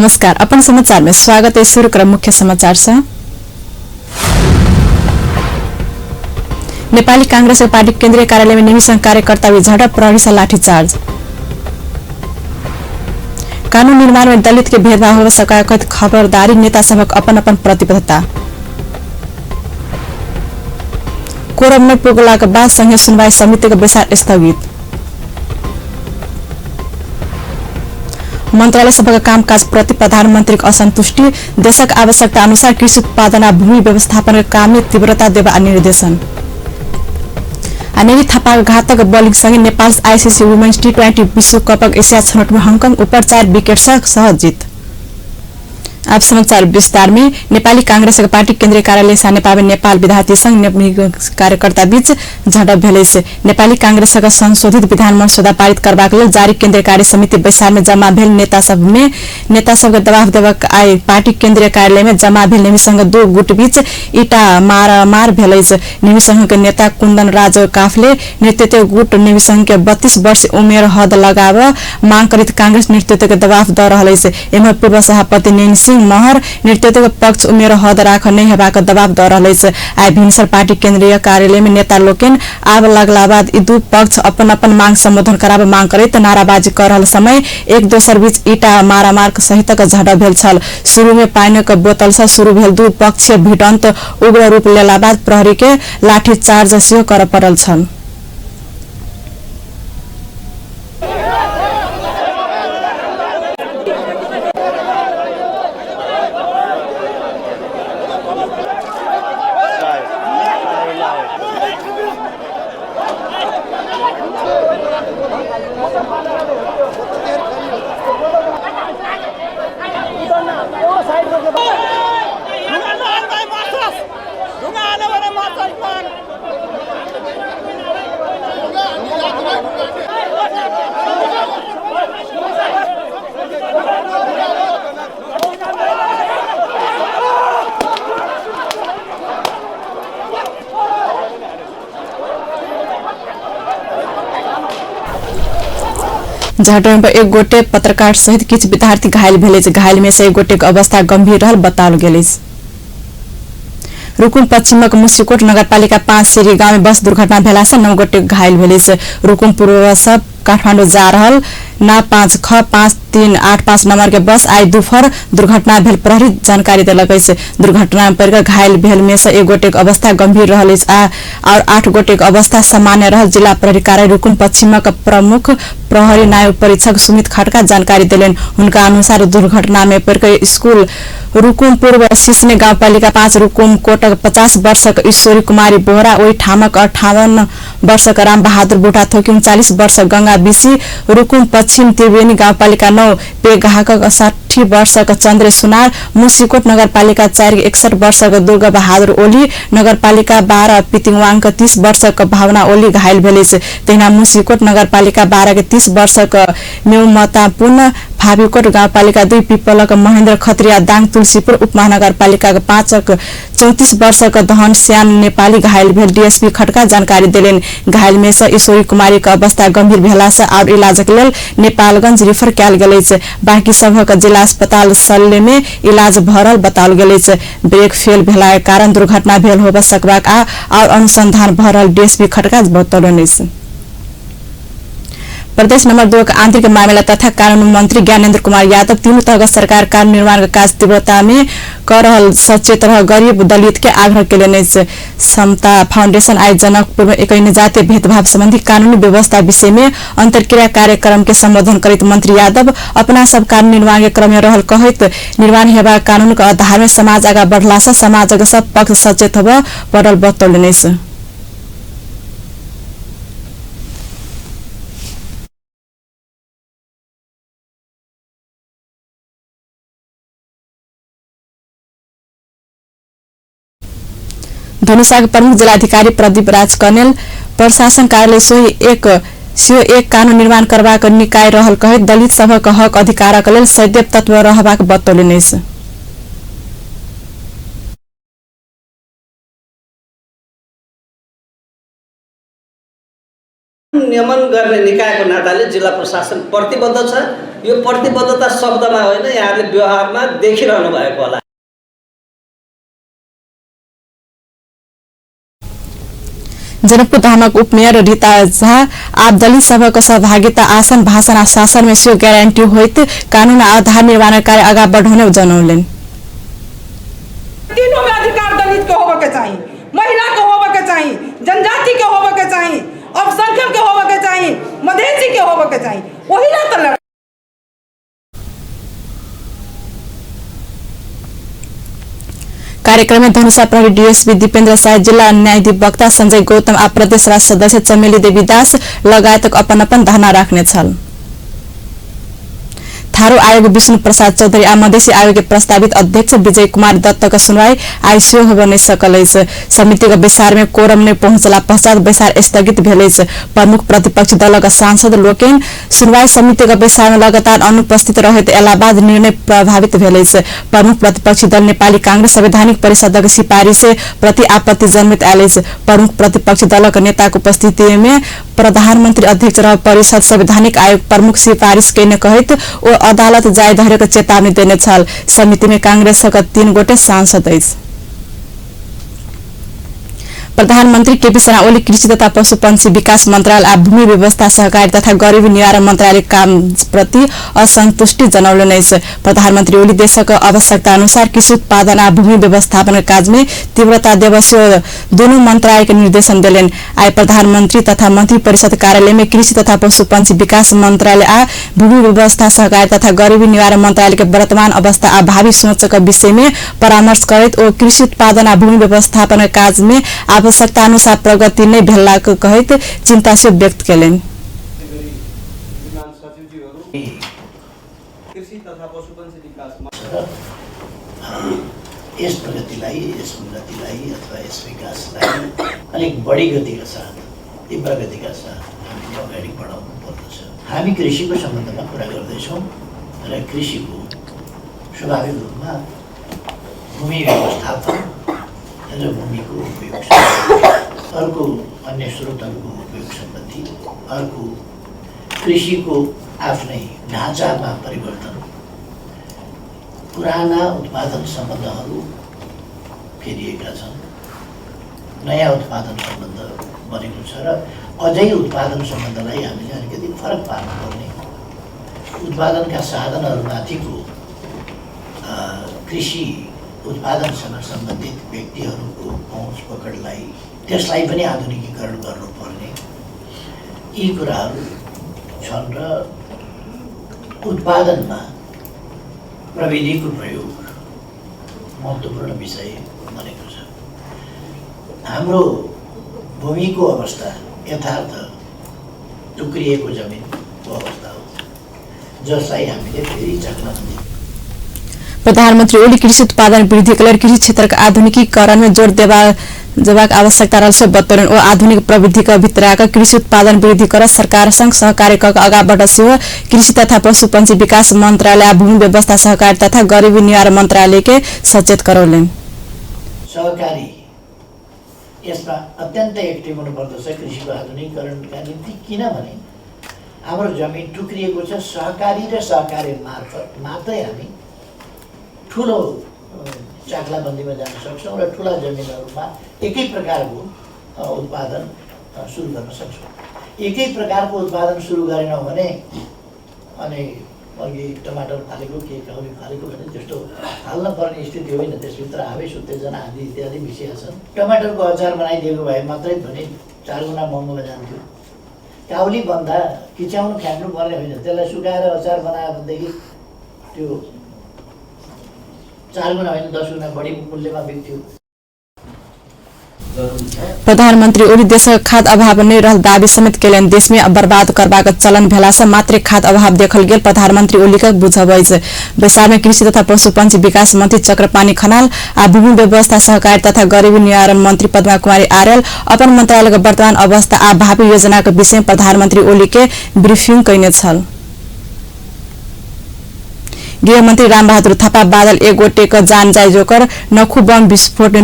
नमस्कार। अपन समाचार में स्वागत है। शुरू कर मुख्य समाचार से। नेपाली कांग्रेस पार्टी केन्द्रीय कार्यालय में निमिषण कार्यकर्ता भी झड़प, प्रहरी से लाठीचार्ज। कानून निर्माण में दलित के भेदभाव हो सका खबरदारी, नेता सबक अपन अपन प्रतिबद्धता। कोरम में पुगला के बाद संघीय सुनवाई समिति का बैठक स्थगित। मंत्रालय सभा कामकाज प्रति प्रधानमंत्री असंतुष्टि, देशक आवश्यकता अनुसार कृषि उत्पादन आ भूमि व्यवस्थापन काम में तीव्रता देवा निर्देशन। अनेरी थापा घातक बॉलिंग संगे नेपाल आईसीसी वुमेन्स T20 विश्व कप एशिया छनौट में हांगकांग ऊपर 4 विकेट से सहज जीत। अब समाचार विस्तार में। नेपाली कांग्रेस पार्टी केन्द्रीय कार्यालय सानेपा में नेपाल विद्यार्थी संघ कार्यकर्ता बीच झड़प भेलै से नेपाली कांग्रेस संशोधित विधान मसौदा पारित करबाक लेल जारी केन्द्रीय कार्य समिति बैसार में जमा भेल नेता सब दबाव देवक आइ पार्टी केन्द्रीय कार्यालय में जमा भेल निमी संघ दो गुट बीच ईटा मार भेलै से। निमी संघ के नेता कुंदन राज काफले नेतृत्व गुट निमी संघ के 32 वर्ष उमेर हद लगाव मांग करित कांग्रेस नेतृत्व के दबाव द रहलै से। एम्हर पूर्व सभापति नैन सिंह महर नेतृत्व पक्ष उमेर हद राख नहीं हेबाक दबाव द रहलै से। आइ भिनसर पार्टी केन्द्रीय कार्यालय में नेता लोकेन आब लगला बाद ई दू पक्ष अपन अपन मांग संबोधन कराब मांग करैत नाराबाजी कर रहल समय एक दोसर बीच ईटा मारामार सहित झड़प भेल छल। शुरू में पानिक बोतल से शुरू भेल दू पक्ष भिड़ंत उग्र रूप लेला बाद प्रहरी के लाठीचार्ज सेहो कर पड़ल छल। झड़प में एक गोटे पत्रकार सहित किछ विद्यार्थी घायल भेलै। घायल में से एक गोटे के अवस्था गंभीर रहल बताओल गेलै। रुकुम पश्चिमक मुसीकोट नगरपालिका 5 सेरी गांव में बस दुर्घटना भेला से 9 गोटे घायल भेलै से। रुकुम पूर्व सब काठमांडू जा रहल ना 5 ख 5385 नंबर के बस आई दोपहर दुर्घटना भेल प्रहरी जानकारी देलक से। दुर्घटना में पड़कर घायल भेल में से एक गोटे के अवस्था गंभीर रहल और 8 गोटे के अवस्था सामान्य रहल। जिला प्रहरी कार्यालय रुकुम पश्चिमक प्रमुख प्रहरी नायब परीक्षक सुमित खड़का जानकारी दिलेन। उनका अनुसार दुर्घटना में पड़कर स्कूल रुकुम पूर्व सिसने गाउँपालिका 5 रुकुम कोटक 50 वर्षक ईश्वरी कुमारी बोहरा, ओई ठामक 58 वर्षक राम बहादुर बुढा थोकी 39 वर्षक गंगा बिसी, रुकुम पश्चिम त्रिवेणी गाउँपालिका 9 पेगाहक 60 वर्षक चन्द्र सुनार, मुसीकोट नगरपालिका 4 61 वर्षक दुर्गा बहादुर ओली, नगरपालिका 12 पितिङवाङक 30 वर्षक भावना ओली घायल भेलै से। तहिना मुसीकोट नगरपालिका 12 के 30 वर्षक मेउमतापुन, भावीकोट गाउँपालिका 2 पिपलक महेन्द्र खत्रिया, दाङ तुलसीपुर उपमहानगरपालिका 5 34 वर्षक धन श्याम नेपाली घायल भेल। डीएसपी खड़का जानकारी दिलेन। घायल में से ईश्वरी कुमारी के अवस्था गंभीर भेला से और इलाज के लेल नेपालगंज रिफर कयल गेलै से। बाकी सबक जिला अस्पताल शल्य में इलाज भरल बताओल गेलै से। ब्रेक फेल भेला के कारण दुर्घटना भेल होब सकबाक और अनुसंधान भरल डीएसपी खड़का बतौलन। प्रदेश नंबर 2 का आंतरिक मामला तथा कानून मंत्री ज्ञानेन्द्र कुमार यादव तीनों तरह सरकार कानून निर्माण का कार्य तीव्रता में कर रहल सचेत रह गरीब दलित के आग्रह के लिए समता फाउंडेशन आज जनकपुर में एक जातीय भेदभाव संबंधी कानूनी व्यवस्था विषय में अंतरक्रिया कार्यक्रम के संबोधन करित मंत्री यादव अपना सब कानून निर्माण के क्रम में रहल कहत निर्माण हेबा कानून के आधार में समाज आगा बढ़ला से समाज के सब पक्ष सचेत होब पड़ल बतौलनि। धनुषा के प्रमुख जिलाधिकारी प्रदीप राज कनेल प्रशासन कार्यालय सो एक कानून निर्माण करबाक निकाय रहल कहत दलित सभक हक अधिकारक लेल सदैव तत्व रहबाक बतौलनि। नियमन गर्ने निकायको नाताले जिल्ला प्रशासन प्रतिबद्ध छ यो प्रतिबद्धता शब्दमा होइन, यहाँले व्यवहारमा देखिरहनु भएको होला। जनकपुर धामक उपमेयर रीता झा आप दलित सभाको सहभागिता आसन भाषण आ शासन में सो ग्यारेन्टी होइत कानून आधार निर्माण कार्य अगा बढ़ाउने जनौलेन। तीनों में अधिकार दलित के होवे के चाहिए, महिला के होवे के चाहिए, जनजाति के होवे के चाहिए, अल्पसंख्यक के होवे के चाहिए, मधेसी के होवे के चाहिए। वही ना तो कार्यक्रम में धनुषा प्रहरी डीएसपी दीपेन्द्र साय, जिल्ला न्यायाधिवक्ता संजय गौतम आ प्रदेश राज सदस्य चमेली देवी दास लगायत अपन अपन धारणा राख्ने छन्। थारू आयोग विष्णु प्रसाद चौधरी आ मधेसी आयोग के प्रस्तावित अध्यक्ष विजय कुमार दत्त का सुनवाई आई सेहो बने सकल अछि। समिति का बैसार में कोरम ने पहुंचला पश्चात बैसार स्थगित भेल अछि। प्रमुख प्रतिपक्षी दलक सांसद लोकेन सुनवाई समिति का बैसार में लगातार अनुपस्थित रहैत इलाहाबाद निर्णय प्रभावित भेल अछि। प्रमुख प्रतिपक्षी दल नेपाली कांग्रेस संवैधानिक परिषदक सिफारिश प्रति आपत्ति जन्मित आयल अछि। प्रमुख प्रतिपक्षी दलक नेताको उपस्थिति में प्रधानमंत्री अध्यक्ष रह परिषद संवैधानिक आयोग प्रमुख सिफारिश केने कहैत ओ अदालत जाय धरेको चेतावनी देने छल। समिति में कांग्रेसका 3 गोटे सांसद अछि। प्रधानमंत्री केपी शर्मा ओली कृषि तथा पशुपक्षी विकास मंत्रालय आ भूमि व्यवस्था सहकारी तथा गरीबी निवारण मंत्रालय काम प्रति असंतुष्टि जनौलनि अछि। प्रधानमंत्री ओली देशक आवश्यकता अनुसार कृषि उत्पादन आ भूमि व्यवस्थापन काज में तीव्रता देवसो दोनों मंत्रालय के निर्देशन देलेन। आई प्रधानमंत्री तथा मंत्री परिषद कार्यालय में कृषि तथा पशुपक्षी विकास मंत्रालय आ भूमि व्यवस्था सहकारी तथा गरीबी निवारण मंत्रालय के वर्तमान अवस्था आ भावी सोचक विषय में परामर्श करैत ओ कृषि उत्पादन आ भूमि व्यवस्थापन काज में आवश्यकता अनुसार प्रगति नहीं भेलाको कहैत चिन्ता से व्यक्त केलेन। यस प्रगतिलाई, यस उन्नतिलाई अथवा यस विकासलाई अलिक बढी गतिका साथ, तीव्र गतिका साथ हामीले अगाडि बढाउनु पर्दछ। हामी कृषिको सम्बन्धमा कुरा गर्दैछौँ र कृषिको स्वाभाविक रूपमा भूमि व्यवस्थापन र भूमिको उपयोग, अर्को अन्य स्रोतहरूको उपयोग सम्बन्धी, अर्को कृषिको आफ्नै ढाँचामा परिवर्तन, पुराना उत्पादन सम्बन्धहरू फेरिएका छन्, नयाँ उत्पादन सम्बन्ध बनेको छ र अझै उत्पादन सम्बन्धलाई हामीले अलिकति फरक पार्नुपर्ने, उत्पादनका साधनहरूमाथिको कृषि उत्पादनसँग सम्बन्धित व्यक्तिहरूको पहुँच पकडलाई, त्यसलाई पनि आधुनिकीकरण गर्नुपर्ने, यी कुराहरू छन् र उत्पादनमा प्रविधिको प्रयोग महत्त्वपूर्ण विषय बनेको छ। हाम्रो भूमिको अवस्था यथार्थ टुक्रिएको जमिनको अवस्था हो, जसलाई हामीले फेरि चक्न दिन्छौँ। प्रधानमंत्री ओली कृषि उत्पादन वृद्धिका लागि कृषि क्षेत्रका आधुनिकीकरण में जोड़ देबाक आवश्यकता रहल बतौलन। ओ आधुनिक प्रविधिका भित्रका कृषि उत्पादन वृद्धि कर सरकार संग सहकार्य कर अगा बढ़ सेहो कृषि तथा पशुपक्षी विकास मंत्रालय आ भूमि व्यवस्था सहकारी तथा गरीबी निवारण मंत्रालय के सचेत करौलेन। सहकारी यसमा अत्यन्त एक्टिभ हुनुपर्दछ कृषिको आधुनिकीकरणका निम्ति, किनभने हाम्रो जमिन टुक्रिएको छ। सहकारी र सहकारी मार्फत मात्रै हामी ठुलो चाक्लाबन्दीमा जान सक्छौँ र ठुला जमिनहरूमा एकै प्रकारको उत्पादन सुरु गर्न सक्छौँ। एकै प्रकारको उत्पादन सुरु गरेनौँ भने, अनि अघि टमाटर फालेको, के काउली फालेको भने त्यस्तो फाल्न पर्ने स्थिति होइन। त्यसभित्र आवेश उत्तेजना आदि इत्यादि मिसिया छन्। टमाटरको अचार बनाइदिएको भए मात्रै भने 4 गुणा महँगोमा जान्थ्यो। काउली भन्दा किच्याउनु फ्याँक्नु पर्ने होइन, त्यसलाई सुकाएर अचार बनायो भनेदेखि त्यो 4 गुणा होइन 10 गुणा बढी मूल्यमा बिक्थ्यो। प्रधानमंत्री ओली देश खाद अभाव नहीं रहल दावी समेत केलन। देश में बर्बाद करबाक चलन भेला से मात्र खाद अभाव देखल गेल प्रधानमंत्री ओली का बुझब अछि। बैसार में कृषि तथा पशुपक्षी विकास मंत्री चक्रपाणी खनाल आ भूमि व्यवस्था सहकारी तथा गरीबी निवारण मंत्री पद्मा कुमारी आर्यल अपन मंत्रालय के वर्तमान अवस्था आ भावी योजना के विषय में प्रधानमंत्री ओली के ब्रीफिंग कैने छल। गृहमंत्री रामबहादुर थापा बादल एक गोटेक जान जाय जोकर नखु बम विस्फोट में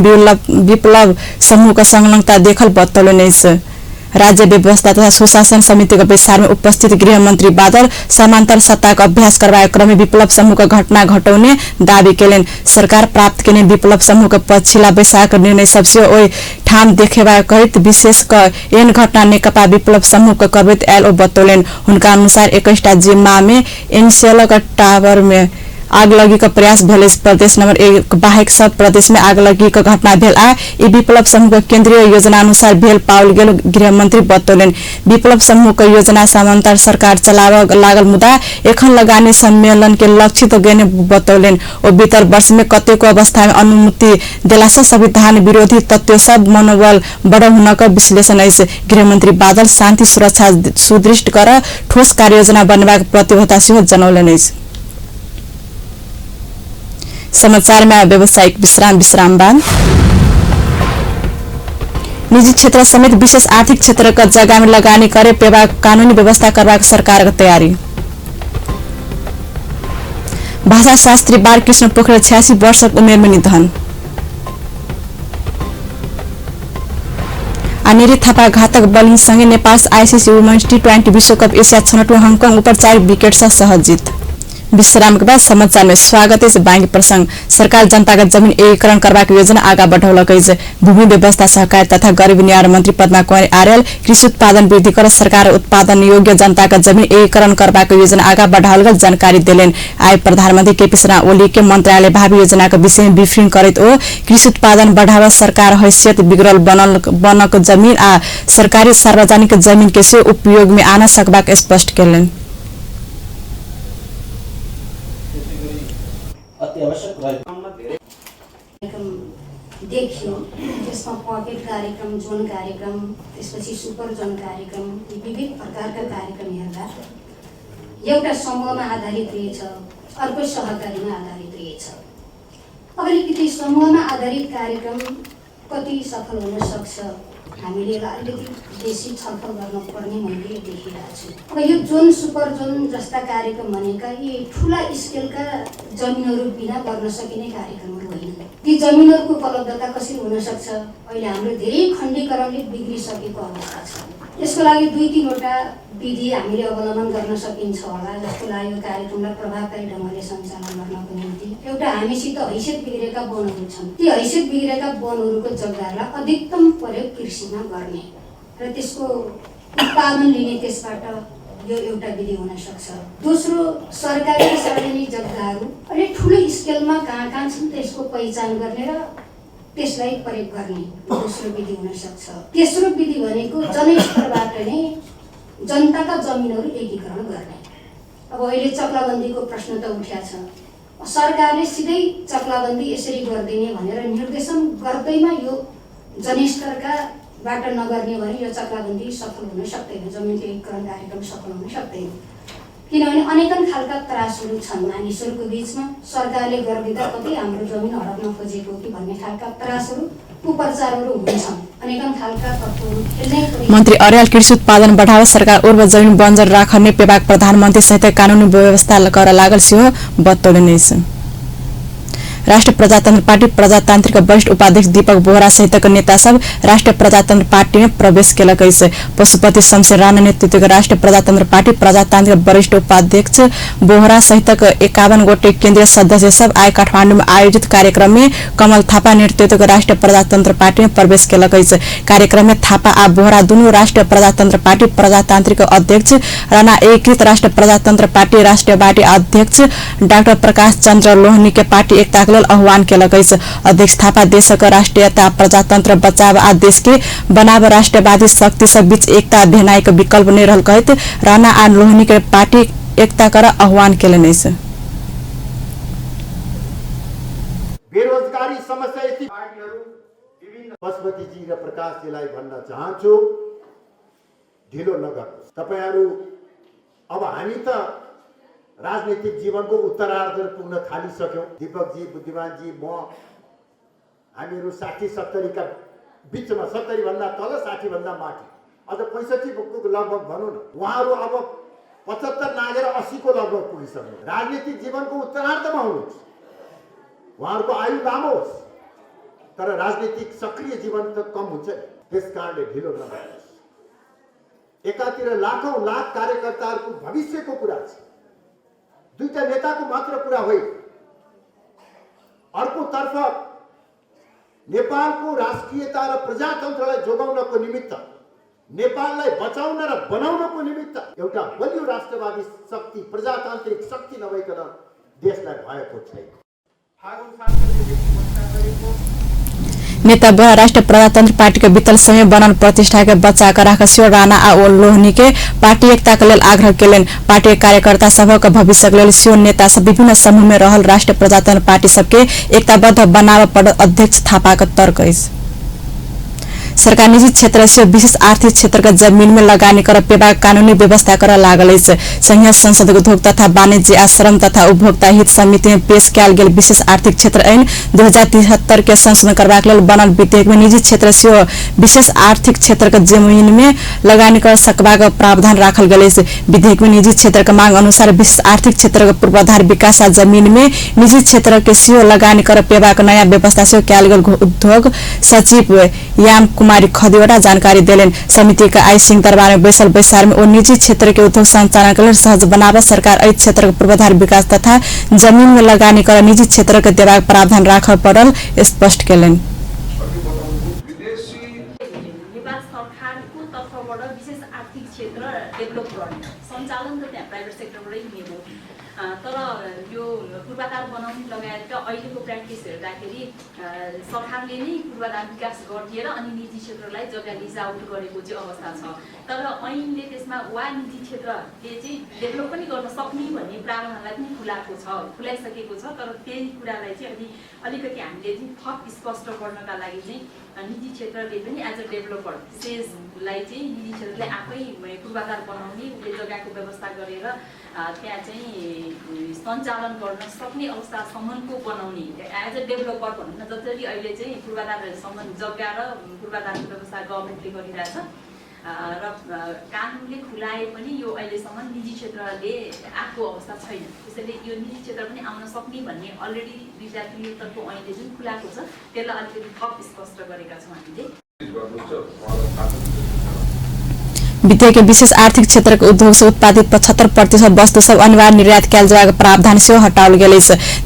विप्लव समूह का संलग्नता देखल बतौलन। राज्य व्यवस्था तथा सुशासन समितिको विस्तारमा उपस्थित गृहमन्त्री बादल समान्तर सत्ताको अभ्यास करवाए क्रमे विप्लव समूहको घटना घटाउने दावी केलेन। सरकार प्राप्त केने विप्लव समूहको पछिल्ला वैशाख निर्णय सबसे ओइ ठाम देखेवा कहित विशेष एन घटना नेकपा विप्लव समूहको कर्बित एलओ बतौलेन। उनका अनुसार 21 जिम्मामे एनसेलका टावरमे आगलगीको प्रयास भेल। प्रदेश नम्बर 1 बाहेक सब प्रदेशमा आगलगीको घटना भेल आ यी विप्लव समूहको केन्द्रीय योजना अनुसार भेल पाउल गेल गृहमन्त्री बतौलेन। विप्लव समूहको योजना समान्तर सरकार चलाव लागल मुद्दा एखन लगानी सम्मेलन के लक्षित गने बतौलेन। ओ बीतल वर्ष में कतेको अवस्था में अनुमति देलासँ संविधान विरोधी तत्व सब मनोबल बढल हुनको विश्लेषण अछि। गृहमन्त्री बादल शान्ति सुरक्षा सुदृढ कर ठोस कार्ययोजना बनेबाक प्रतिबद्धता सेहो जनौलेन अछि। समाचार में व्यावसायिक विश्राम बाद निजी क्षेत्र समेत विशेष आर्थिक क्षेत्र का जगह में लगानी करे पेवा कानूनी व्यवस्था करवा सरकार की तैयारी। भाषा शास्त्री बाल कृष्ण पोखरेल 86 वर्षको उमेरमा निधन। अनेरी थापा घातक बलिङसँगै नेपाल आईसीसी वुमेन्स T20 विश्वकप एशिया छनौटमा हङकङ उपर 4 विकेट सहज जीत। विश्राम के बाद समाचार में स्वागत है। बैंक प्रसंग सरकार जनता का जमीन एकीकरण करवाक योजना आगा बढ़ौलक। भूमि व्यवस्था सहकारी तथा गरीब न्याय मंत्री पद्मा कुमारी आर्याल कृषि उत्पादन वृद्धि कर सरकार उत्पादन योग्य जनता का जमीन एकीकरण करवाक योजना आगा बढ़ाउल जानकारी दिलेन। आय प्रधानमंत्री केपी शर्मा ओली के मंत्रालय भावी योजना के विषय में ब्रीफिंग करत ओ कृषि उत्पादन बढ़ावा सरकार हैसियत बिगड़ल बनक जमीन आ सरकारी सार्वजनिक जमीन के से उपयोग में आना सकबाक स्पष्ट केलन। देखियो त्यसमा पकेट कार्यक्रम जोन कार्यक्रम त्यसपछि सुपर जोन कार्यक्रम विविध प्रकारका कार्यक्रम हेर्दा एउटा समूहमा आधारित रहेछ, अर्को सहकारीमा आधारित रहेछ। अब अलिकति समूहमा आधारित कार्यक्रम कति सफल हुन सक्छ हामीले अलिकति बेसी छलफल गर्नुपर्ने मैले देखिरहेको छु। अब यो जोन सुपर जोन जस्ता कार्यक्रम भनेका यी ठुला स्केलका जमिनहरू बिना गर्न सकिने कार्यक्रमहरू होइन। ती जमिनहरूको उपलब्धता कसरी हुन सक्छ? अहिले हाम्रो धेरै खण्डीकरणले बिग्रिसकेको अवस्था छ। यसको लागि 2-3 वटा विधि हामीले अवलम्बन गर्न सकिन्छ होला जस्तो लाग्यो कार्यक्रमलाई प्रभावकारी ढङ्गले सञ्चालन गर्नको निम्ति। एउटा हामीसित हैसियत बिग्रेका वनहरू छन्, ती हैसियत बिग्रेका वनहरूको जग्गालाई अधिकतम प्रयोग कृषिमा गर्ने र त्यसको उत्पादन लिने त्यसबाट यो एउटा विधि हुन सक्छ। दोस्रो, सरकारी र सार्वजनिक जग्गाहरू अलिक ठुलो स्केलमा कहाँ छन् त्यसको पहिचान गर्ने र त्यसलाई प्रयोग गर्ने दोस्रो विधि हुन सक्छ। तेस्रो विधि भनेको जनस्तरबाट नै जनताका जमिनहरू एकीकरण गर्ने। अब अहिले चक्लाबन्दीको प्रश्न त उठ्या छ। सरकारले सिधै चक्लाबन्दी यसरी गर्दिने भनेर निर्देशन गर्दैमा यो जनस्तरकाबाट नगर्ने भने यो चक्लाबन्दी सफल हुन सक्दैन, जमिनको एकीकरण कार्यक्रम सफल हुन सक्दैन। किनभने अनेकन खालका त्रासहरू छन् मानिसहरूको बीचमा। सरकारले गर्दिँदा कतै हाम्रो जमिन हडप्न खोजेको कि भन्ने खालका त्रासहरू उपचारहरू हुन्छन्। अनेकन खालका तत्त्वहरू खेल्नै मन्त्री अर्याल कृषि उत्पादन बढ़ावा सरकार उर्वर जमीन बन्जर राख्ने पेवाक प्रधानमन्त्री सहित कानूनी व्यवस्था कर लागल सिंह बतौलेन। राष्ट्रिय प्रजातन्त्र पार्टी प्रजातान्त्रिक वरिष्ठ उपाध्यक्ष दीपक बोहरा सहितका नेता सब राष्ट्रिय प्रजातन्त्र पार्टी में प्रवेश केलक। पशुपति शमशेर राणा नेतृत्वको राष्ट्रिय प्रजातन्त्र पार्टी प्रजातान्त्रिक वरिष्ठ उपाध्यक्ष बोहरा सहितका 51 गोटे केन्द्रीय सदस्य सब आए काठमाडौँ में आयोजित कार्यक्रम में कमल थापा नेतृत्वको राष्ट्रिय प्रजातन्त्र पार्टी में प्रवेश केलक। कार्यक्रम में थापा आ बोहरा दुनू राष्ट्रिय प्रजातन्त्र पार्टी प्रजातान्त्रिक अध्यक्ष राणा एकीकृत राष्ट्रिय प्रजातन्त्र पार्टी राष्ट्रिय पार्टी अध्यक्ष डाक्टर प्रकाश चन्द्र लोहनी के पार्टी एकता आह्वान केलक। अध्यक्ष थापा देशका राष्ट्रियता प्रजातन्त्र बचाव आ देश के बनाव राष्ट्रवादी शक्ति सब बीच एकता भेनाइको विकल्प नै रहल कहत राणा आ लोहनी के पार्टी एकता कर आह्वान केलन। बेरोजगारी समस्या यति पार्टीहरू विभिन्न पशुपति जी र प्रकाश जीलाई भन्न चाहन्छु, ढिलो नगर्नुहोस् तपाईहरू। अब हामी त राजनीतिक जीवनको उत्तरार्ध पुग्न थालिसक्यौं। दीपक जी, बुद्धिमान जी, म हामीहरू 60-70 का बीचमा, 70 भन्दा तल, 60 भन्दा माथि, अझ 65 को लगभग भनौँ न। उहाँहरू अब 75 नागेर 80 को लगभग पुगिसक्नु। राजनीतिक जीवनको उत्तरार्धमा हुनुहुन्छ। उहाँहरूको आयु लामो होस् तर राजनीतिक सक्रिय जीवन त कम हुन्छ। त्यस कारणले ढिलो नगर्नुहोस्। एकातिर लाखौं लाख कार्यकर्ताहरूको भविष्यको कुरा छ, दुईटा नेताको मात्र कुरा होइन। अर्कोतर्फ नेपालको राष्ट्रियता र प्रजातन्त्रलाई जोगाउनको निमित्त, नेपाललाई बचाउन र बनाउनको निमित्त एउटा बलियो राष्ट्रवादी शक्ति, प्रजातान्त्रिक शक्ति नभइकन देशलाई भएको छैन। नेता बुवा राष्ट्रिय प्रजातन्त्र पार्टीका वित्तल समय बनन प्रतिष्ठाका बच्चाका राख शिव राणा आ लोहनीके पार्टी एकताका लेल आग्रह केलनि। पार्टी कार्यकर्ता सभका भविष्यका लेल शिव नेता सब विभिन्न समूहमा रहल राष्ट्रिय प्रजातन्त्र पार्टी सबके एकताबद्ध बनाव पड़ अध्यक्ष थापाका तर्क अछि। सरकार निजी क्षेत्र से विशेष आर्थिक क्षेत्र का जमीन में लगानी कर पेवा कानूनी व्यवस्था कर लागल है। संघीय संसद उद्योग तथा वाणिज्य आश्रम तथा उपभोक्ता हित समिति में पेश किया गया विशेष आर्थिक क्षेत्र ऐन 2073 के संशोधन करने के लिए बनल विधेयक में निजी क्षेत्र से विशेष आर्थिक क्षेत्र का जमीन में लगानी कर सकवा का प्रावधान राखल गए। विधेयक में निजी क्षेत्र का मांग अनुसार विशेष आर्थिक क्षेत्र का पूर्वाधार विकास जमीन में निजी क्षेत्र के सीओ लगानी कर पेवा का नया व्यवस्था से किया गया। उद्योग सचिव याम कुमारी खदेवटा जानकारी दिलेन। समिति का आई सिंह दरबार में बैसल बैसार में निजी क्षेत्र के उद्योग संचालन के लिए सहज बनावा सरकार एहि क्षेत्र के पूर्वाधार विकास तथा जमीन में लगानी कर निजी क्षेत्र के देवा प्रावधान राख पड़ल स्पष्ट केलन। तर यो पूर्वाधार बनाउने लगायतका अहिलेको प्र्याक्टिस हेर्दाखेरि सरकारले नै पूर्वाधार विकास गरिदिएर अनि निजी क्षेत्रलाई जग्गा लिज आउट गरेको चाहिँ अवस्था छ। तर ऐनले त्यसमा वा निजी क्षेत्रले चाहिँ डेभलप पनि गर्न सक्ने भन्ने प्रावधानलाई पनि खुलाइसकेको छ। तर त्यही कुरालाई चाहिँ अलिकति हामीले चाहिँ थप स्पष्ट गर्नका लागि चाहिँ निजी क्षेत्रले पनि एज अ डेभलपर सेजलाई चाहिँ निजी क्षेत्रले आफै पूर्वाधार बनाउने उसले जग्गाको व्यवस्था गरेर त्यहाँ चाहिँ सञ्चालन गर्न सक्ने अवस्थासम्मको बनाउने एज अ डेभलपर भनौँ न। जसरी अहिले चाहिँ पूर्वाधारसम्म जग्गा र पूर्वाधारको व्यवस्था गभर्मेन्टले गरिरहेछ र कानुनले खुलाए पनि यो अहिलेसम्म निजी क्षेत्रले आएको अवस्था छैन। त्यसैले यो निजी क्षेत्र पनि आउन सक्ने भन्ने अलरेडी 2073 को ऐनले जुन खुलाएको छ त्यसलाई अलिकति थप स्पष्ट गरेका छौँ हामीले। विधेयक के विशेष आर्थिक क्षेत्र के उद्योग से उत्पादित 75% वस्तु सब अनिवार्य निर्यात कैल जाएगा प्रावधान से हटाओल गए।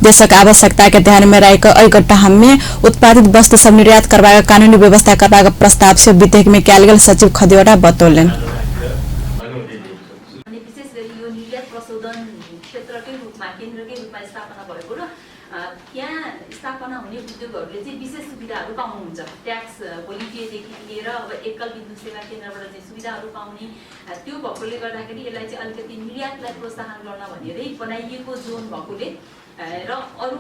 देशक आवश्यकता के ध्यान में रख गड्ढा में उत्पादित वस्तु सब निर्यात करवा कानूनी व्यवस्था करवा प्रस्ताव से विधेयक में किया गया सचिव खदेवटा बतौलन। त्यहाँ स्थापना हुने उद्योगहरूले चाहिँ विशेष सुविधाहरू पाउनुहुन्छ। ट्याक्स भोलिटिएदेखि लिएर अब एकल विद्युत सेवा केन्द्रबाट चाहिँ सुविधाहरू पाउने त्यो भएकोले गर्दाखेरि यसलाई चाहिँ अलिकति निर्यातलाई प्रोत्साहन गर्न भनेरै बनाइएको जोन भएकोले र अरू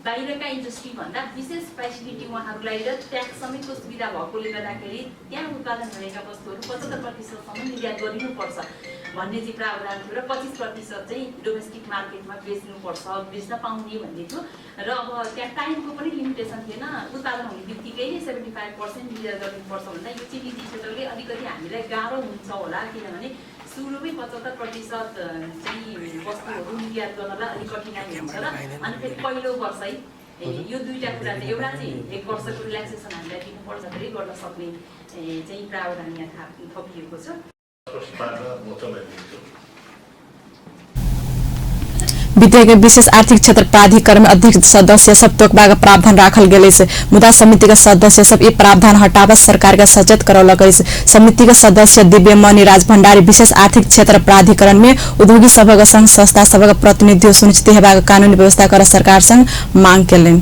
बाहिरका इन्डस्ट्री भन्दा विशेष फेसिलिटी उहाँहरूलाई र ट्याक्स समेतको सुविधा भएकोले गर्दाखेरि त्यहाँ उत्पादन भएका वस्तुहरू 75% निर्यात गरिनुपर्छ भन्ने चाहिँ प्रावधान थियो र 25% चाहिँ डोमेस्टिक मार्केटमा बेच्न पाउने भन्ने थियो। र अब त्यहाँ टाइमको पनि लिमिटेसन थिएन। उत्पादन हुने बित्तिकै 75% निर्यात गर्नुपर्छ भन्दा यो चाहिँ निजी क्षेत्रले अलिकति हामीलाई गाह्रो हुन्छ होला, किनभने सुरुमै 75% चाहिँ वस्तुहरू निर्यात गर्नलाई अलिक कठिनाइ हुन्छ र अनि फेरि पहिलो वर्षै यो दुईटा कुरा चाहिँ एउटा चाहिँ 1 वर्षको रिल्याक्सेसन हामीलाई दिनुपर्छ धेरै गर्न सक्ने चाहिँ प्रावधान यहाँ थपिएको छ। विधेयक विशेष आर्थिक क्षेत्र प्राधिकरण में अध्यक्ष सदस्य सब तोकबा का प्रावधान राखल गए। मुदा समिति के सदस्य सब ये प्रावधान हटावा सरकार का सचेत करौल गई। समिति के सदस्य दिव्यमणि राज भण्डारी विशेष आर्थिक क्षेत्र प्राधिकरण में उद्योगी सभा संघ संस्था सभा प्रतिनिधि सुनिश्चित हेबा कानूनी व्यवस्था कर सरकार संग मांग केलन।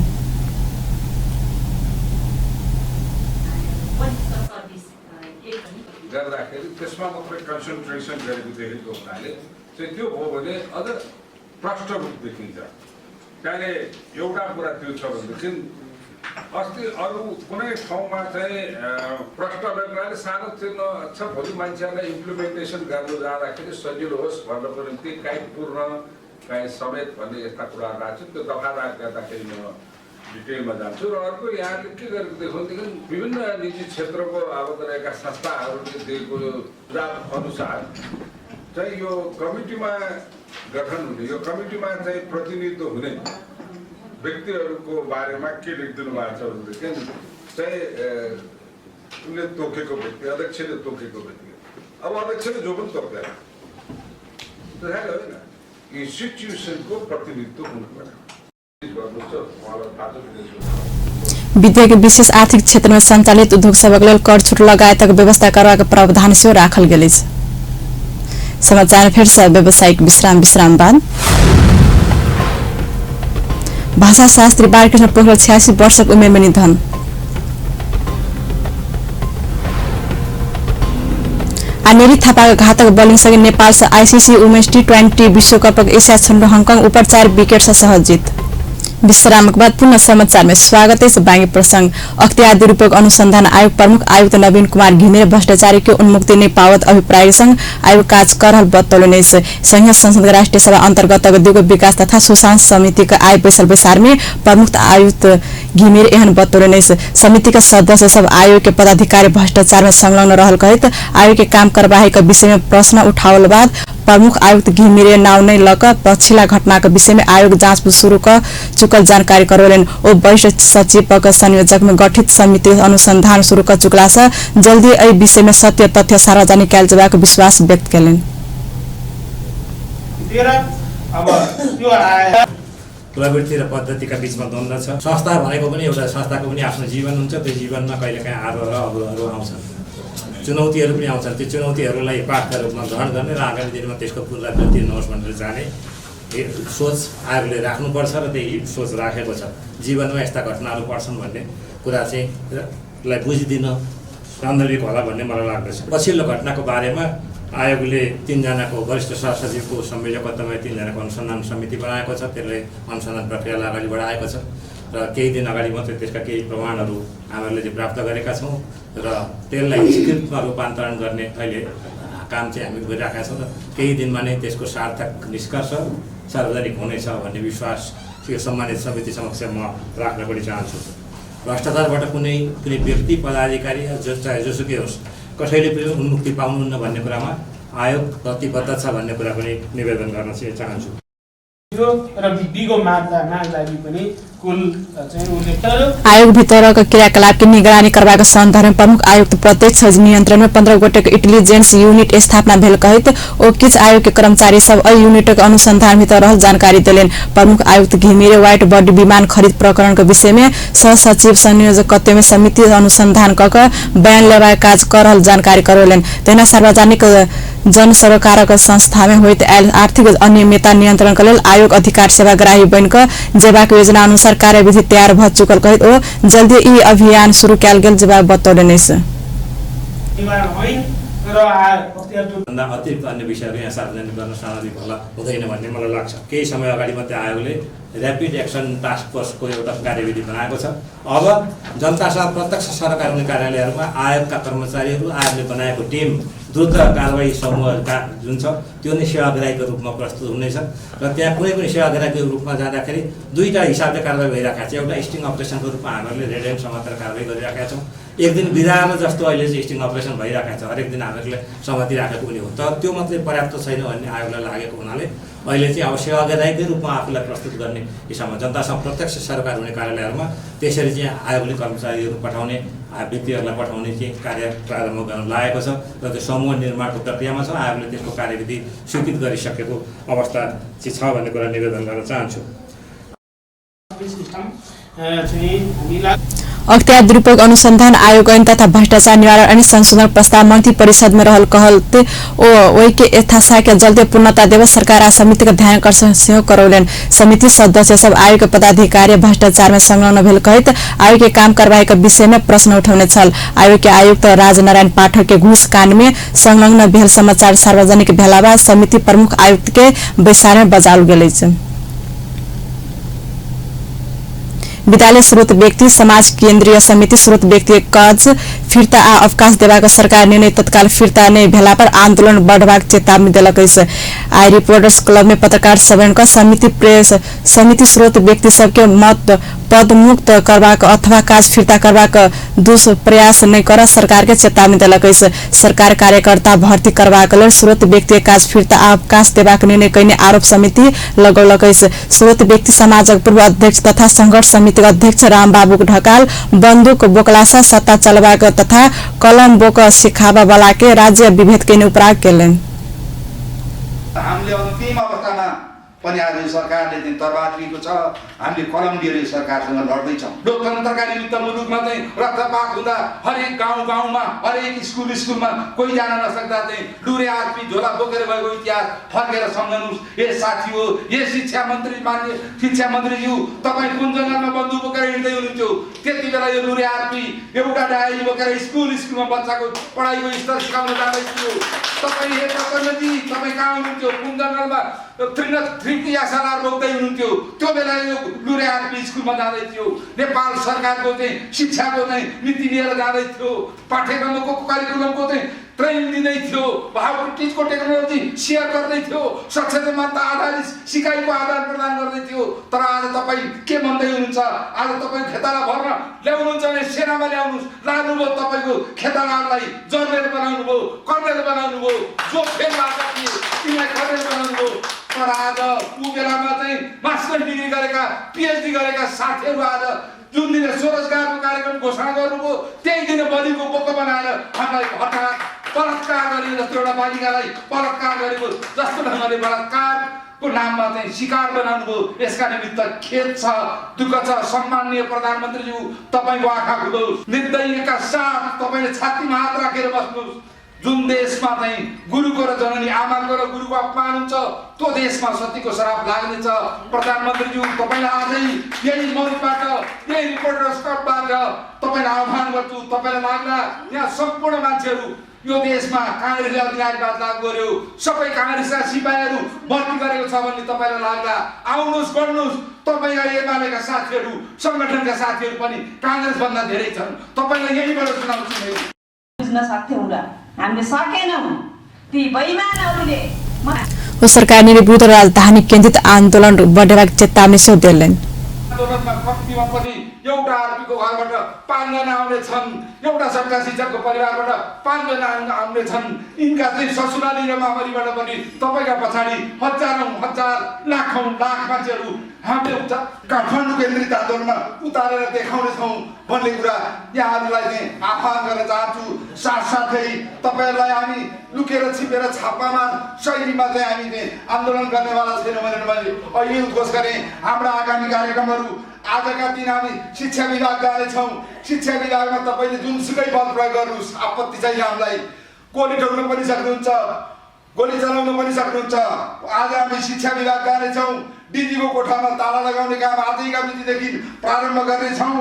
प्रष्ट रूप देखिन्छ। त्यहाँले एउटा कुरा त्यो छ भनेदेखि अस्ति अरू कुनै ठाउँमा चाहिँ प्रष्ट व्यवहारले सानो चिन्ह छ भोलि मान्छेहरूलाई इम्प्लिमेन्टेसन गर्नु जाँदाखेरि सजिलो होस् भन्नको निम्ति काहीँ पूर्ण काहीँ समेत भन्ने यस्ता कुराहरू राख्छु। त्यो दफादार गर्दाखेरि म डिटेलमा जान्छु। र अर्को यहाँले के गरेको देखाउँदाखेरि विभिन्न निजी क्षेत्रको आबद्ध रहेका संस्थाहरूले दिएको सुझाव अनुसार चाहिँ यो कमिटीमा गठन हुने, यो कमिटीमा चाहिँ प्रतिनिधित्व हुने व्यक्तिहरूको बारेमा के लेखिदिनु भएको छ भनेदेखि चाहिँ उनले तोकेको व्यक्ति, अध्यक्षले तोकेको व्यक्ति अब अध्यक्षले जो पनि तोक्दैन त्यसैले होइन यो सिचुएसनको प्रतिनिधित्व हुनु पर्यो गर्नु छ उहाँलाई थाहा छ विदेशको विद्याको विशेष आर्थिक क्षेत्रमा सञ्चालित उद्योग सबका लेल कर छुट लगायतका व्यवस्था करबाक प्रावधान सेहो राखल गेल छ। समाचार फेर से व्यावसायिक विश्राम बाद भाषा शास्त्री बालकृष्ण पोखरेल 86 वर्षको उमेरमा निधन। अनेरी थापाको घातक बलिङसँगै नेपालसँग आईसीसी वुमेन्स टी20 विश्वकप एसिया खण्ड हङकङ उपर 4 विकेट सहज जित। विश्रामको बाद पुनः समाचारमा स्वागत है। बाँकी प्रसंग अख्तियार दुरुपयोग अनुसंधान आयोग प्रमुख आयुक्त नवीन कुमार घिमिरे भ्रष्टाचारी के उन्मुक्ति नै पावत अभिप्राय संग आयोग काज करल बतौलने संघीय संसदका राष्ट्रिय सभा अन्तर्गत दुगो विकास तथा सुशासन समितिका आय बैसार में प्रमुख आयुक्त घिमिरे एहन बतौलने समितिका सदस्य सब आयोग के पदाधिकारी भ्रष्टाचार में संलग्न रहल कहित आयोग के काम कार्यवाही का विषय में प्रश्न उठावल बाद प्रमुख आयुक्त घिमिरे नाउ नै लक पछिल्ला घटनाको विषयमा आयोग जाँच शुरू क चुकल जानकारी करौलेन। ओ वरिष्ठ सचिवक संयोजक में गठित समिति अनुसंधान शुरू क चुकला से जल्दी एहि विषय में सत्य तथ्य सार्वजनिक कयल जेबाक विश्वास व्यक्त केलनि। प्रवृत्ति र पद्धतिका बीचमा द्वन्द्व छ। संस्था भनेको पनि एउटा संस्थाको पनि आफ्नो जीवन हुन्छ। त्यो जीवनमा कहिलेकाहीँ आरोह र अवरोहहरू आउँछन्, चुनौतीहरू पनि आउँछन्। त्यो चुनौतीहरूलाई पाठका रूपमा ग्रहण गर्ने र आगामी दिनमा त्यसको पुनरावृत्ति नहोस् भनेर जाने सोच आयोगले राख्नुपर्छ र त्यही सोच राखेको छ। जीवनमा यस्ता घटनाहरू पर्छन् भन्ने कुरा चाहिँ लाई बुझिदिन सान्दर्भिक होला भन्ने मलाई लाग्दछ। पछिल्लो घटनाको बारेमा आयोगले 3 जनाको वरिष्ठ सहसचिवको संयोजकत्वमा 3 जनाको अनुसन्धान समिति बनाएको छ। त्यसले अनुसन्धान प्रक्रियालाई अगाडि बढाएको छ र केही दिन अगाडि मात्रै त्यसका केही प्रमाणहरू हामीले चाहिँ प्राप्त गरेका छौँ र त्यसलाई स्क्रिप्टमा रूपान्तरण गर्ने अहिले काम चाहिँ हामी गरिरहेका छौँ र केही दिनमा नै त्यसको सार्थक निष्कर्ष सार्वजनिक हुनेछ भन्ने विश्वास यो सम्मानित समिति समक्ष म राख्न पनि चाहन्छु। भ्रष्टाचारबाट कुनै व्यक्ति पदाधिकारी चाहे जोसुकै होस् कसैले पनि उन्मुक्ति पाउनुहुन्न भन्ने कुरामा आयोग प्रतिबद्ध छ भन्ने कुरा पनि निवेदन गर्न चाहिँ चाहन्छु। आयोग भित्रका क्रियाकलाप निगरानी करबाक सन्दर्भमा प्रमुख आयुक्त प्रत्यक्ष नियन्त्रण में 15 गोटेको इंटेलिजेंस यूनिट स्थापना भेल कहित ओ किछ आयोग के कर्मचारी सब अ यूनिट के अनुसंधान भित्र रहल जानकारी देलेन। प्रमुख आयुक्त घिमिरे व्हाइट बॉडी विमान खरीद प्रकरण के विषय में सहसचिव संयोजकत्व में समिति अनुसंधान कक बयान लेवा काज करल जानकारी करौलेन। तेना सार्वजनिक जन सरकारक संस्था में होइत आर्थिक अनियमितता नियन्त्रण के लेल आयोग अधिकार सेवाग्राही बनिक जेबाक योजना अनुसार कार्यविधि तयार भ चुकल कहित ओ जल्दी यी अभियान शुरू कयल गेल जेबा बतौलने छ। अतिरिक्त अन्य विषयहरू यहाँ सार्वजनिक गर्न सामाजिक होला हुँदैन भन्ने मलाई लाग्छ। केही समय अगाडि मात्रै आयोगले ऱ्यापिड एक्सन टास्क फोर्सको एउटा कार्यविधि बनाएको छ। अब जनतासँग प्रत्यक्ष सरकार हुने कार्यालयहरूमा आयोगका कर्मचारीहरू आयोगले बनाएको टिम द्रुत कारवाही समूहका जुन छ त्यो नै सेवाग्राहीको रूपमा प्रस्तुत हुनेछ र त्यहाँ कुनै पनि सेवाग्राहीको रूपमा जाँदाखेरि 2टा हिसाबले कारवाही भइरहेको छ। एउटा स्टिङ अपरेसनको रूपमा हामीले रेड ह्यान्ड समातेर कारवाही गरिरहेका छौँ। एक दिन बिरालो जस्तो अहिले चाहिँ स्टिङ अपरेसन भइरहेको छ, हरेक दिन हामीहरूले सहमति राखेको पनि हो। तर त्यो मात्रै पर्याप्त छैन भन्ने आयोगलाई लागेको हुनाले अहिले चाहिँ अब सेवाग्राहीकै रूपमा आफूलाई प्रस्तुत गर्ने हिसाबमा जनतासँग प्रत्यक्ष सरकार हुने कार्यालयहरूमा त्यसरी चाहिँ आयोगले कर्मचारीहरू पठाउने व्यक्तिहरूलाई पठाउने चाहिँ कार्य प्रारम्भ गर्न लागेको छ र त्यो समूह निर्माणको प्रक्रियामा छ। आयोगले त्यसको कार्यविधि स्वीकृत गरिसकेको अवस्था चाहिँ छ भन्ने कुरा निवेदन गर्न चाहन्छु। अख्तियार दुरुपयोग अनुसंधान आयोग ऐन तथा भ्रष्टाचार निवारण अनि संशोधन प्रस्ताव मंत्री परिषद में रहल कहलते ओई के यथाशक्य जल्दी पूर्णता देव सरकार आ समिति का ध्यान आकर्षण सेहो करौलेन। समिति सदस्य सब आयोग के पदाधिकारी भ्रष्टाचार में संलग्न भेल कहित आयोग के काम कार्यवाही के विषय में प्रश्न उठाउने छल। आयोग के आयुक्त राजनारायण पाठक के घूस कांड में संलग्न भेल समाचार सार्वजनिक भेला बाद समिति प्रमुख आयुक्त के बैसार में बजाल गेल छ। विद्यालय स्रोत व्यक्ति समाज केन्द्रीय समिति स्रोत व्यक्ति कर्ज फिर्ता आ अवकाश देवाक सरकार निर्णय तत्काल फिर्ता नै भेला पर आंदोलन बढ़बाक चेतावनी देलक। आई रिपोर्टर्स क्लब में पत्रकार सम्मेलन का समिति स्रोत व्यक्ति सबके मत पद मुक्त करबाक अथवा काज फिर्ता करबाक दुष्प्रयास नहीं कर सरकार के चेतावनी देलक। सरकार कार्यकर्ता भर्ती करबाक लेल स्रोत व्यक्ति काज फिर्ता आ अवकाश देबाक निर्णय कयने आरोप समिति लगौलक। स्रोत व्यक्ति समाजक पूर्व अध्यक्ष तथा संघर्ष समिति समितिका अध्यक्ष रामबाबु ढकाल बन्दुक बोकलासा सत्ता चलबाक तथा कलम बोक सिखाबा वालाके राज्य विभेद के उपराग केलन। हामीले अन्तिम अवस्थामा पनि आज सरकारले चाहिँ तरबार लिएको छ। हामीले कलम लिएर सरकारसँग लड्दैछौँ। लोकतन्त्रका निमित्त मुलुकमा चाहिँ रक्तपात हुँदा हरेक गाउँमा हरेक स्कुलमा कोही जान नसक्दा चाहिँ लुरे आरपी झोला बोकेर गएको इतिहास फर्केर सम्झनुहोस्। ए साथी हो, ए शिक्षा मन्त्रीज्यू, तपाईँ कुन जङ्गलमा बन्दुक बोकेर हिँड्दै हुनुहुन्थ्यो? त्यति बेला यो लुरे आरपी एउटा डायरी बोकेर स्कुलमा बच्चाको पढाइको स्तर सिकाउन जाँदै थियो। तपाईँ हे प्रचण्डजी, तपाईँ कहाँ हुनुहुन्थ्यो? कुन जङ्गलमा शाला रोक्दै हुनुहुन्थ्यो? त्यो बेला यो लुरे आरपी स्कुलमा जाँदै थियो। नेपाल सरकारको चाहिँ शिक्षाको चाहिँ नीति लिएर जाँदै थियो। पाठ्यक्रमको करिकुलमको चाहिँ ट्रेनिङ दिँदै थियो। टिचको टेक्नोलोजी सेयर गर्दै थियो। सचेतनता आधारित सिकाइको आदान प्रदान गर्दै थियो। तर आज तपाईँ के भन्दै हुनुहुन्छ? आज तपाईँ खेताला भर्न ल्याउनुहुन्छ भने सेनामा ल्याउनुहोस्। लानुभयो तपाईँको खेतालालाई जर्नेल बनाउनु भयो, कर्नेल बनाउनु भयो, जो फेलबाट थिए तिमीलाई कर्नेल बनाउनु भयो। तर आज ऊ बेलामा चाहिँ मास्टर डिग्री गरेका पिएचडी गरेका साथीहरू आज जुन दिन स्वरोजगारको कार्यक्रम घोषणा गर्नुभयो त्यही दिन बलिको बोको बनाएर हामीलाई हठात बलात्कार गरेको जस्तो एउटा बालिकालाई बलात्कार गरेको जस्तो ढङ्गले बलात्कारको नाममा चाहिँ शिकार बनाउनु भयो। यसका निमित्त खेद छ, दुःख छ। सम्माननीय प्रधानमन्त्रीज्यू, तपाईँको आँखा खुलोस्। निर्दयका साथ तपाईँले छातीमा हात राखेर बस्नुहोस्। जुन देशमा चाहिँ गुरुको र जननी आमाको र गुरुको अपमान हुन्छ त्यो देशमा सत्यको शराब लाग्नेछ। प्रधानमन्त्रीज्यू, तपाईँलाई आजै यही मञ्चबाट यही रिपोर्टर्स क्लबबाट तपाईँलाई आह्वान गर्छु। तपाईँलाई लाग्ला यहाँ सम्पूर्ण मान्छेहरू यो देशमा काङ्ग्रेसले अधिकारवाद लागू गर्यो, सबै काङ्ग्रेसका सिपाहीहरू भर्ती गरेको छ भन्ने तपाईँलाई लाग्ला, आउनुहोस् गर्नुहोस्। तपाईँका एमालेका साथीहरू सङ्गठनका साथीहरू पनि काङ्ग्रेसभन्दा धेरै छन्। तपाईँलाई यहीबाट सुनाउँछु। बुझ्न सक्थ्यौँ र हामीले सकेनौँ। ती बेइमानहरूले सरकारले विरुद्ध राजधानी केन्द्रित आन्दोलन बढेबाक चेतावनी सो दिएनन्। आन्दोलनमा कम्तीमा पनि एउटा आरपीको घरबाट 5 जना आउने छन्, एउटा सरकार शिक्षकको परिवारबाट 5 जना आउने छन्। यिनका चाहिँ ससुराली र मामरीबाट पनि तपाईँका पछाडि हजारौं हजार लाखौं लाख मान्छेहरू हामीले उता काठमाडौँ केन्द्रित आन्दोलनमा उतारेर देखाउनेछौँ भन्ने कुरा यहाँहरूलाई चाहिँ आह्वान गर्न चाहन्छु। साथसाथै तपाईँहरूलाई हामी लुकेर छिपेर छापामा शैलीमा चाहिँ हामी चाहिँ आन्दोलन गर्नेवाला छैनौँ भनेर मैले अहिले उद्घोष गरेँ। हाम्रा आगामी कार्यक्रमहरू आजका दिन हामी शिक्षा विभाग जानेछौँ। शिक्षा विभागमा तपाईँले जुनसुकै बल प्रयोग गर्नुहोस्, आपत्ति छैन हामीलाई। गोली ठोक्न पनि सक्नुहुन्छ, गोली चलाउन पनि सक्नुहुन्छ। आज हामी शिक्षा विभाग जानेछौँ। डिजीको कोठामा ताला लगाउने काम आजैका मितिदेखि प्रारम्भ गर्नेछौँ।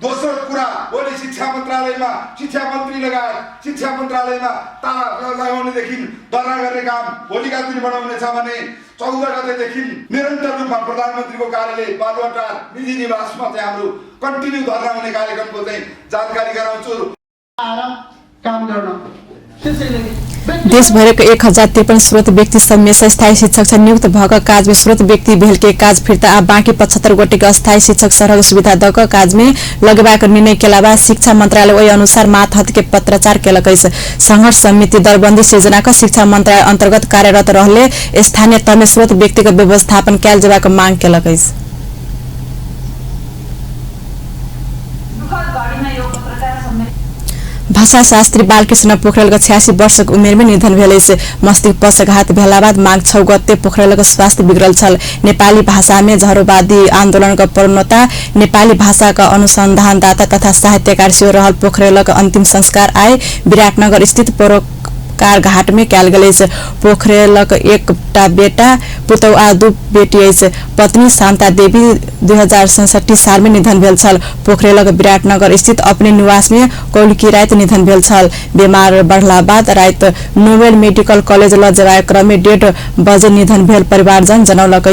दोस्रो कुरा, भोलि शिक्षा मन्त्रालयमा शिक्षा मन्त्री लगायत शिक्षा मन्त्रालयमा ताला लगाउनेदेखि धरना गर्ने काम भोलिका दिन बनाउनेछ भने 14 गतेदेखि निरन्तर रूपमा प्रधानमन्त्रीको कार्यालय बालुवाटार निजी निवासमा चाहिँ हाम्रो कन्टिन्यू धरना हुने कार्यक्रमको चाहिँ जानकारी गराउँछु। काम गर्न देशभरको 1053 स्रोत व्यक्ति समेत स्थायी शिक्षक नियुक्त भएको काजमे स्रोत व्यक्ति भेलके काज फिर्ता आ बाँकी 75 गोटेको अस्थायी शिक्षक सरह सुविधा दक काजमे लगेबाको निर्णय केलाबा शिक्षा मन्त्रालय ओइ अनुसार माथहत के पत्रचार केलकै संघर्ष समिति दरबन्दी सिर्जनाको शिक्षा मन्त्रालय अन्तर्गत कार्यरत रहले स्थानीय तमे स्रोत व्यक्तिको व्यवस्थापन क्याल जेबाको माग केलकै। भाषा शास्त्री बालकृष्ण पोखरेलको 86 वर्षको उमेरमै निधन भेलै मस्तिष्क पक्षघात भेलाबाद माघ 6 गते पोखरेलको स्वास्थ्य बिग्रल छल। नेपाली भाषामा झरोवादी आन्दोलनको प्रणेता नेपाली भाषाका अनुसन्धानदाता तथा साहित्यकार शिव रहल पोखरेलको अन्तिम संस्कार आए विराटनगर स्थित कार घाट में कैल गए। पोखरेलक एकटा बेटा पुतौ आ 2 बेटी पत्नी शांता देवी 2067 साल में निधन भेल छल। पोखरेलक विराटनगर स्थित अपने निवास में कौलकी रात निधन भेल छल। बीमार बढ़ला बाद रात नोबेल मेडिकल कॉलेज ल जेबाक क्रम में 1:30 बजे निधन भेल परिवारजन जनौलक।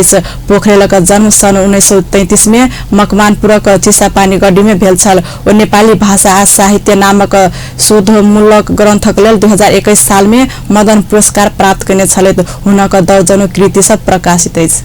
पोखरेलक जन्म सन 1933 में मकवानपुरक चिसापानी गड्डी में भेल छल। ओ नेपाली भाषा आ साहित्य नामक शोधमूलक ग्रन्थक लेल 2021 साल में मदन पुरस्कार प्राप्त करने छले। हुनका दर्जनों कृति सब प्रकाशित अछि।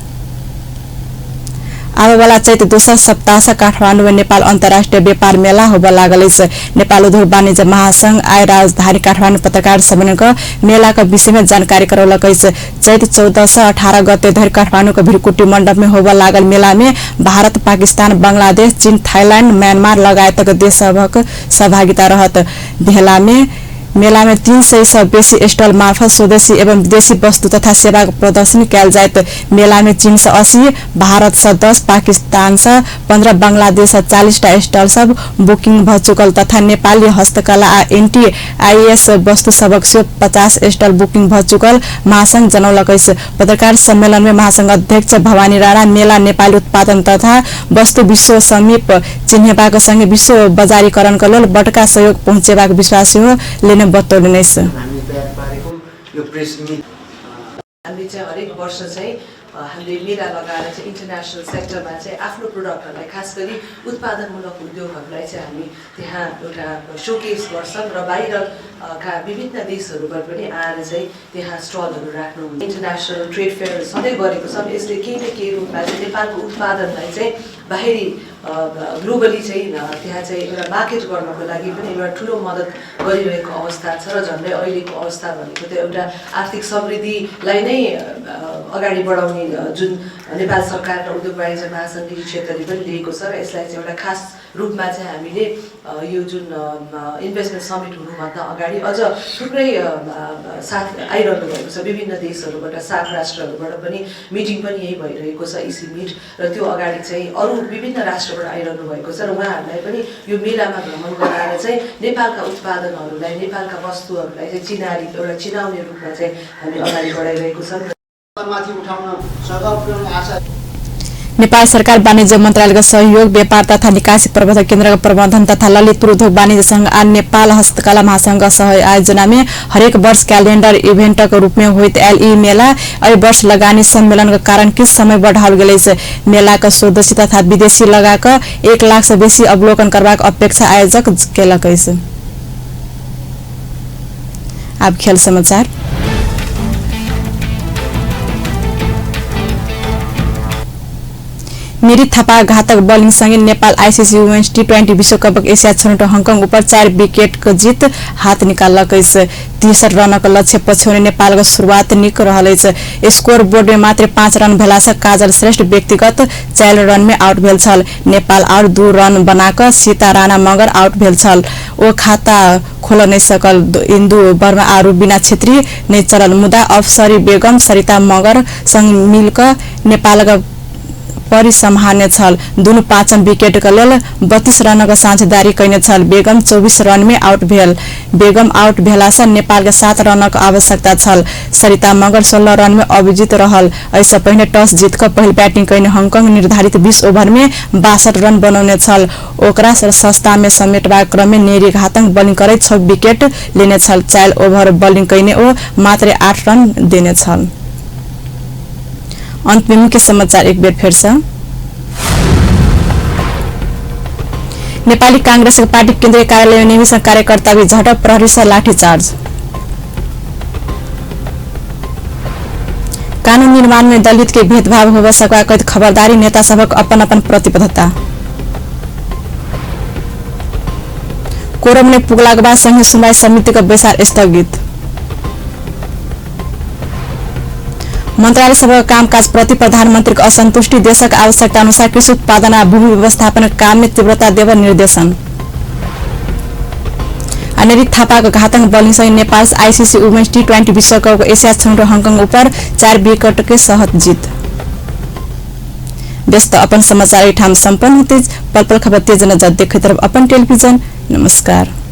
आवेवाला चैत दोस्रो सप्ताह से काठमाडौँ में नेपाल अन्तर्राष्ट्रिय व्यापार मेला होब लागल अछि। नेपाल उद्योग वाणिज्य महासंघ आय राजधानी काठमाडौँ पत्रकार सम्मेलन मेला का विषय में जानकारी करौलक अछि। चैत 14 से 18 गते धरि काठमाडौँ भीरकुटी मंडप में होब लागल मेला में भारत, पाकिस्तान, बांग्लादेश, चीन, थाईलैंड, म्यांमार लगायतक देश सभक सहभागिता रहत। मेला में 300 से बेसी स्टॉल मार्फत स्वदेशी एवं विदेशी वस्तु तथा सेवा प्रदर्शनी कैल जायत। मेला में चीन से 80, भारत से 10, पाकिस्तान से 15, बांग्लादेश से 40 स्टॉल सब बुकिंग भ चुकल तथा नेपाली हस्तकला आ NTIS वस्तु सबक से 50 स्टॉल बुकिंग भ चुकल महासंघ जनौलक अछि। पत्रकार सम्मेलन में महासंघ अध्यक्ष भवानी राणा मेला नेपाली उत्पादन तथा वस्तु विश्व समीप चिन्हेबाक संगे विश्व बजारीकरणका लेल बटका सहयोग पहुँचेबाक विश्वास लेने बतौले नै छ। हामी तयार पारेको यो प्रेस मिट हामीले चाहिँ हरेक वर्ष चाहिँ हामीले मेला लगाएर चाहिँ इन्टरनेसनल सेक्टरमा चाहिँ आफ्नो प्रोडक्टहरूलाई खास गरी उत्पादनमूलक उद्योगहरूलाई चाहिँ हामी त्यहाँ एउटा शोकेस गर्छौँ र बाहिरका विभिन्न देशहरूबाट पनि आएर चाहिँ त्यहाँ स्टलहरू राख्नुहुन्छ। इन्टरनेसनल ट्रेड फेयर सधैँ गरेको छौँ। यसले केही न केही रूपमा चाहिँ नेपालको उत्पादनलाई चाहिँ बाहिरी ग्लोबली चाहिँ त्यहाँ चाहिँ एउटा मार्केट गर्नको लागि पनि एउटा ठुलो मद्दत गरिरहेको अवस्था छ र झन्डै अहिलेको अवस्था भनेको त एउटा आर्थिक समृद्धिलाई नै अगाडि बढाउने जुन नेपाल सरकार र उद्योग वाणिज्य महासंघले क्षेत्रले पनि लिएको छ र यसलाई चाहिँ एउटा खास रूपमा चाहिँ हामीले यो जुन इन्भेस्टमेन्ट समिट हुनुभन्दा अगाडि अझ थुप्रै साथ आइरहनु भएको छ। विभिन्न देशहरूबाट, सार्क राष्ट्रहरूबाट पनि मिटिङ पनि यही भइरहेको छ, इसी मिट, र त्यो अगाडि चाहिँ अरू विभिन्न राष्ट्रबाट आइरहनु भएको छ र उहाँहरूलाई पनि यो मेलामा भ्रमण गराएर चाहिँ नेपालका उत्पादनहरूलाई, नेपालका वस्तुहरूलाई चाहिँ एउटा चिनाउने रूपमा चाहिँ हामी अगाडि बढाइरहेको छौँ। नेपाल सरकार वाणिज्य मन्त्रालयको सहयोग, व्यापार तथा निकासी प्रबन्धन केन्द्रका प्रबन्धन तथा ललितपुर उद्योग वाणिज्य संघ आ नेपाल हस्तकला महासंघ सह आयोजना में हरेक वर्ष कैलेंडर इवेंट के रूप में होइत एलई मेला एहि वर्ष लगानी सम्मेलन के कारण किछ समय बढ़ाओल गेल अछि। मेला का स्वदेशी तथा विदेशी लगा के 1 लाख से बेसी अवलोकन करबाक अपेक्षा आयोजक केलक अछि। अब खेल समाचार। मेरी थापा घातक बॉलिंग संगे नेपाल आईसीसी वुमेन्स T20 विश्वकप एशिया छनौट हांगकांग ऊपर 4 विकेट के जीत हाथ निकालक। 63 रन के लक्ष्य पछ्याउने नेपाल के शुरुआत निक रहल अछि। स्कोर बोर्ड में मात्र 5 रन भेला से काजल श्रेष्ठ व्यक्तिगत 4 रन में आउट भेल छल। नेपाल और 2 रन बनाकर सीता राणा मगर आउट भेल छल। ओ खाता खोल नहीं सकल। इंदु वर्मा और बीना छेत्री नहीं चलल। मुदा अफसरी बेगम सरिता मगर संग मिलकर नेपाल का परिसम्हाल्ने छल। दुनु 5 विकेट के लेल 32 रन के साझेदारी कैने छल। बेगम 24 रन में आउट भेल। बेगम आउट भेला से नेपाल के 7 रन के आवश्यकता छल। सरिता मगर 16 रन में अविजित रहल। ऐसे पहले टॉस जीत कर पहल बैटिंग कैने हांगकांग निर्धारित 20 ओवर में 62 रन बनौने छल। ओकरा सस्ता में समेटबा क्रम में नेरी घातक बॉलिंग करे 6 विकेट लेने छल। 4 ओवर बॉलिंग कैने ओ मात्र 8 रन देने छल। अंत में मुख्य समाचार एक बेर फिर से। नेपाली कांग्रेस के पार्टी केन्द्रीय कार्यालय में निवेश कार्यकर्ता भी झड़प, प्रहरी से लाठीचार्ज। कानून निर्माण में दलित के भेदभाव हो सकता खबरदारी, नेता सबक अपन अपन प्रतिबद्धता। कोरम ने पुगला के बाद संघीय सुनवाई समिति का बैसार स्थगित। मंत्रालय सभा कामकाज प्रति प्रधानमंत्री को असंतुष्टि, देशक आवश्यकता अनुसार कृषि उत्पादन और भूमि व्यवस्थापन काम में तीव्रता देव निर्देशन। अनेरी थापा को घातक बॉलिंग संग नेपाल आईसीसी वुमेन्स T20 विश्वकप एशिया छनौट हांगकांग ऊपर 4 विकेट के सहज जीत। व्यस्त अपन समाचार ठाम संपन्न होते पल पल खबर तेज नजर देखे तरफ अपन टेलीविजन। नमस्कार।